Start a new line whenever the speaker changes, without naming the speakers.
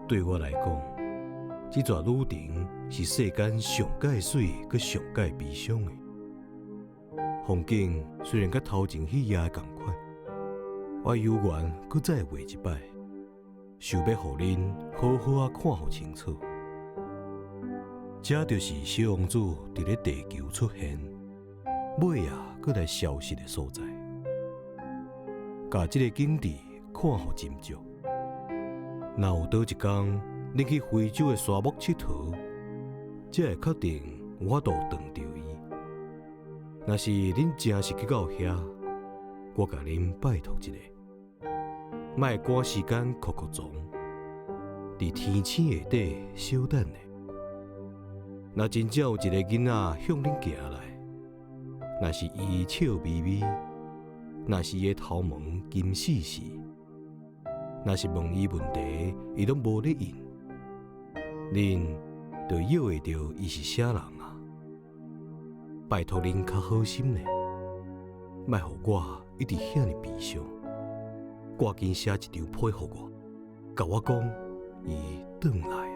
對我來講，這逝旅程是世間上蓋媠，閣上蓋悲傷的。風景雖然佮頭前彼頁的仝款，我猶原閣再畫一擺，想欲予恁好好仔看予清楚。這就是小王子佇咧地球出現，尾仔閣來消失的所在。共這个景致看予斟酌。若有佗一工，恁去非洲的沙漠𨑨迌，才會確定有法度撞著伊。若是恁誠實去到遐，我共恁拜託一下，莫趕時間哭哭傱，佇天星下底小等咧。若真正有一个囡仔向恁行來，若是伊笑眯眯，若是伊的頭毛金絲絲，若是問伊問題，伊攏無咧應，恁就約會著伊是啥人啊？拜託恁較好心咧，莫予我一直遐爾悲傷。趕緊寫一張批予我，共我講伊轉來。